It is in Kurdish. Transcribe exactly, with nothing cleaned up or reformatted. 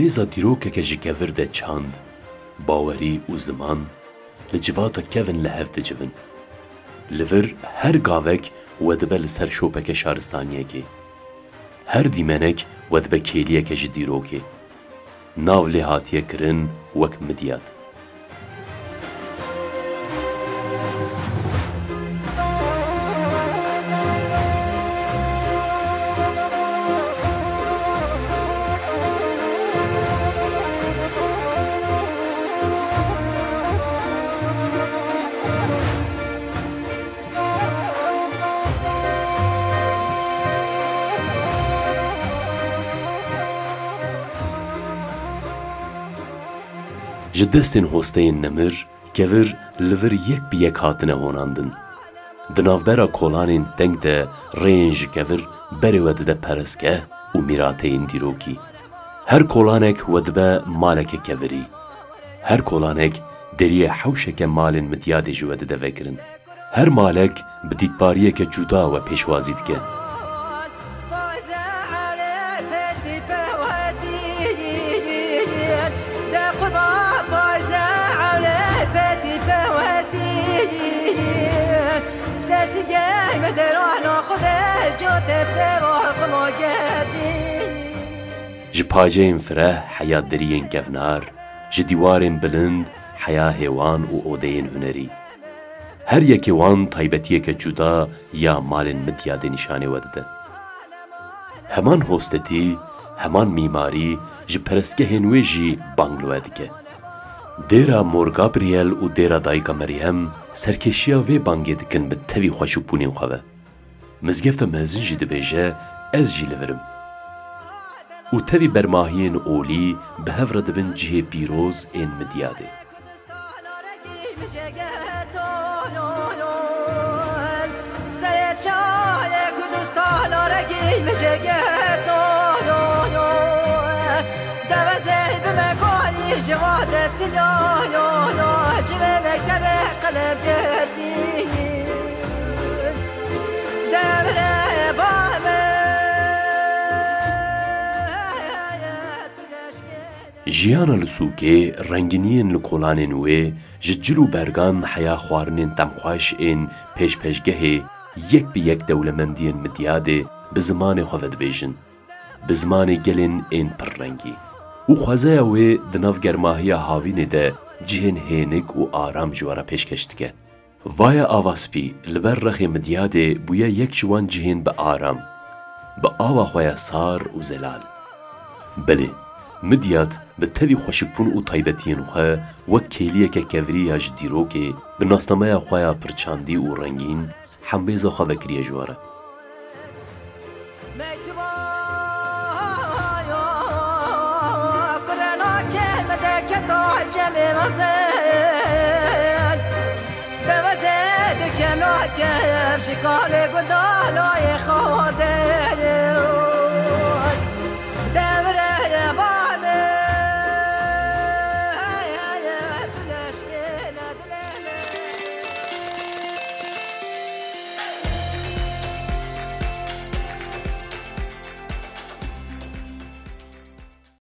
Hêza dîrokeke ji kevir de çand, bawerî û ziman li civata kevin li hev dicivin. Li vir her gavek we dibe li ser şopeke şaristaniyekê. Her dîmenek we dibe kêliyeke ji dîrokê. Nav lê hatiye kirin wek midyat. Ji destên hosteyên nemir, kevir li vir yek bi yek hatine honandin. Di navbera kolanên teng de rêyên ji kevir berê we dide perestgeh û mîrateyên dîrokî. Her kolanek we dibe maleke kevirî. Her kolanek deriyê hewşeke malên midyadê ji we dide vekirin. Her malek bi dîtbariyeke cuda we pêşwazî dike. Ji paceyên fireh heya deriyên kevnar, ji dîwarên bilind heya hêwan û odeyên hunerî. Her yekê wan taybetiyeke cuda ya malên Midyadê nîşanê we dide. Heman hostetî, heman mîmarî ji perestgehên wê jî bang li we dike. Dêra Mor Gabriel û Dêra Dayika Meryem serkêşiya vê bangê dikin bi tevî xweşikbûnên xwe ve. Mizgefta mezin jî dibêje, Ez jî li vir im. Û tevî bermahiyên olî bi hev re dibin cihê pîroz ên Midyadê. Jiyana li sûkê, rengîniyên li kolanên wê, ji cil û bergan heya xwarinên temxweş ên pêşpêşgehê, yek bi yek dewlemendiyên Midyadê bi zimanê xwe vedibêjin, bi zimanê gelên ên pirrengî. Û xwezaya wê di nav germahiya havînê de cihên hênik û aram ji we re pêşkeş dike. Vaya Ava Spî li ber rexê Midyadê bûye yek ji wan cihên bi aram, bi ava xwe ya sar û zelal. Belê, Midyad bi tevî xweşikbûn û taybetiyên xwe wek kêliyeke kevirî ya ji dîrokê, bi nasnameya xwe ya pirçandî û rengîn, hembêza xwe vekiriye ji we re.